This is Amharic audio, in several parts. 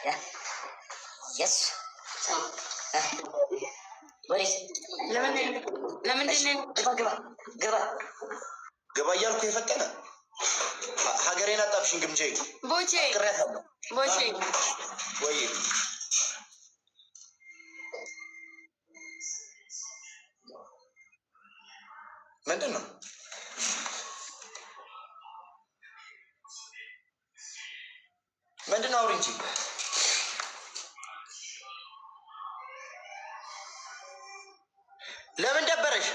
Yes. ወዴት? ለምንድን ነው? ግባ ግባ ግባ። ግባ እያልኩ የፈጠነ ሀገሬን አጣብሽኝ ግምጄ። ቦቼ። ቅሬያታለሁ። ቦቼ። ወይ። ምንድን ነው? ምንድን ነው? አውሪ እንጂ። ለምን ደበረሽ?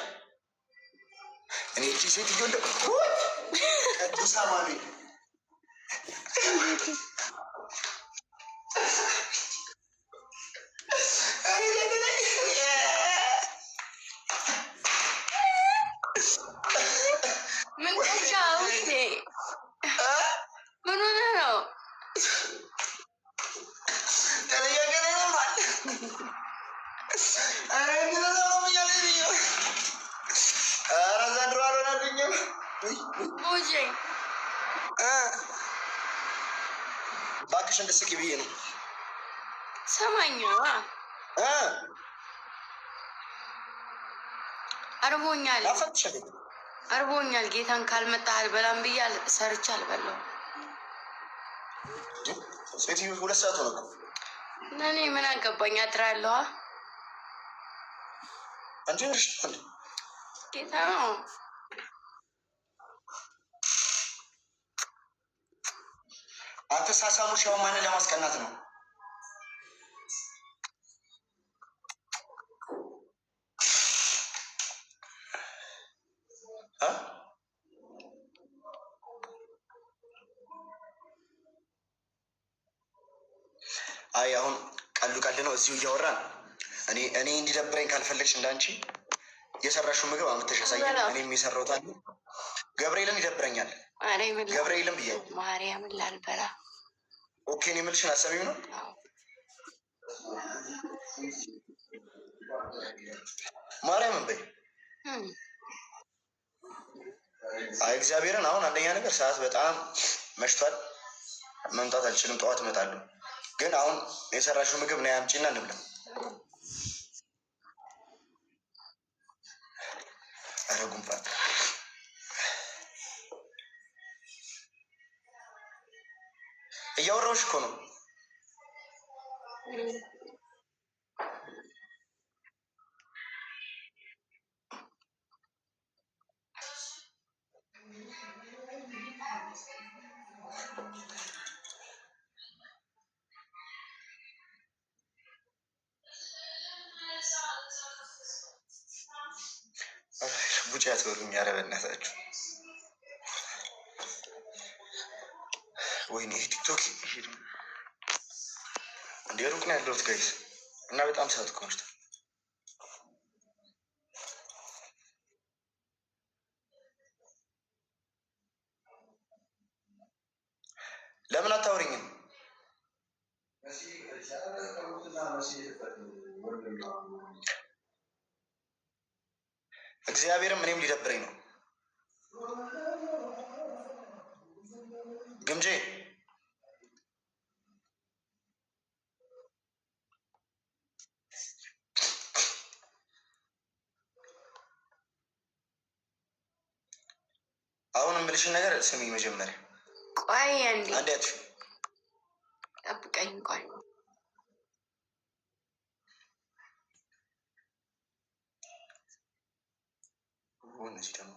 እኔ እቺ ሴትዮ እንደ ቅዱስ አማኑኤል። ምን ጠጣ ውስጤ? ምን ሆነህ ነው? ኧረ ዘንድሮ አልሆነልኝም። ቦቼ። እባክሽ እንድትስቂ ብዬ ነው። ሰማኝ። አርቦኛል። አፈትሻለሁ። አርቦኛል። ጌታን ካልመጣህ አልበላም ብዬ ሰርቼ አልበላሁም። ሴትዮ 2 ሰዓት ሆነ እኮ። እና እኔ ምን አገባኝ? አድራለሁ። አንቺ እርሽ እንዴ? ጌታ ነው። አንተ ሳሳሙሽ ያው ማንን ለማስቀናት ነው? እ? አይ አሁን ቀሉ ቀልድ ነው። እዚሁ እያወራን እኔ እንዲደብረኝ ካልፈለግሽ እንዳንቺ የሰራሽው ምግብ አምጥተሽ አሳየን። እኔም የሰራሁት አለ። ገብርኤልን ይደብረኛል። ማርያምን። ገብርኤልን ብያለሁ። ማርያምን ላልበላ። Okay፣ እኔ የምልሽን አሰሚው ነው። አዎ። ማርያምን በይ። አይ እግዚአብሔርን፣ አሁን አንደኛ ነገር ሰዓት በጣም መሽቷል። መምጣት አልችልም። ጠዋት እመጣለሁ። ግን አሁን የሰራሽው ምግብ ነይ አምጪና እንብላ። ኧረ ጉንፋን። እያወራሁሽ እኮ ነው። ቡጭ አትበሉኝ። ኧረ በእናታችሁ ወይኔ ቲክቶክ እንደ ሩቅ ነው ያለሁት guys፣ እና በጣም ሰዓት እኮ መሽቷል። ለምን አታወሪኝም? እግዚአብሔርም እኔም ሊደብረኝ ነው። ግምጄ። አሁን የምልሽን ነገር ስሚ መጀመሪያ። ቆይ አንዴ። አንዴ አጥፊ። ጠብቀኝ ቆይ። እነዚህ ደግሞ